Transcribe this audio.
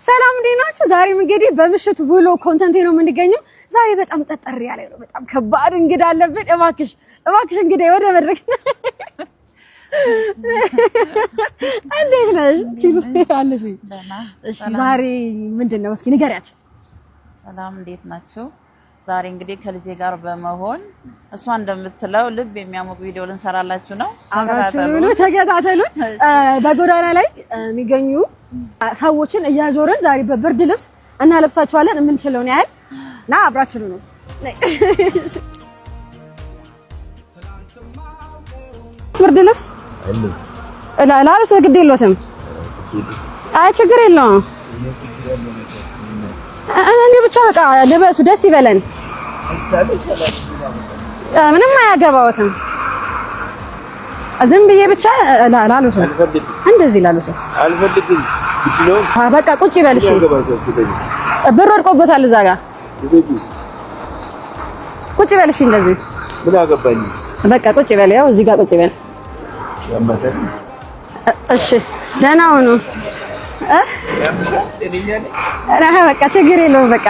ሰላም፣ እንዴት ናችሁ? ዛሬም እንግዲህ በምሽት ውሎ content ነው የምንገኘው። ዛሬ በጣም ጠጠር ያለ ነው። በጣም ከባድ እንግዳ አለብን። እባክሽ እባክሽ፣ እንግዲህ ወደ መድረክ። እንዴት ነሽ? Cheers አለሽ? እሺ፣ ዛሬ ምንድን ነው? እስኪ ንገሪያቸው። ሰላም፣ እንዴት ናችሁ? ዛሬ እንግዲህ ከልጄ ጋር በመሆን እሷ እንደምትለው ልብ የሚያሞቅ ቪዲዮ ልንሰራላችሁ ነው። አብራችሁ ብሉ፣ ተከታተሉ። በጎዳና ላይ የሚገኙ ሰዎችን እያዞርን ዛሬ በብርድ ልብስ እናለብሳችኋለን የምንችለውን ያህል እና አብራችሁ ነው። ብርድ ልብስ ላልብስ ግድ የለዎትም? አይ፣ ችግር የለውም። እኔ ብቻ በቃ ልበሱ፣ ደስ ይበለን። ምንም አያገባዎትም። ዝም ብዬ ብቻ ላልብሶት፣ እንደዚህ ላልብሶት። አልፈልግም። በቃ ቁጭ ይበል። እሺ፣ ብር ወድቆበታል እዛ ጋር፣ ቁጭ ይበል። እሺ፣ እንደዚህ። ምን አገባኝ? በቃ ቁጭ ይበል። ያው እዚህ ጋር ቁጭ ይበል። እሺ፣ ደህና ሁኑ። በቃ ችግር የለውም። በቃ።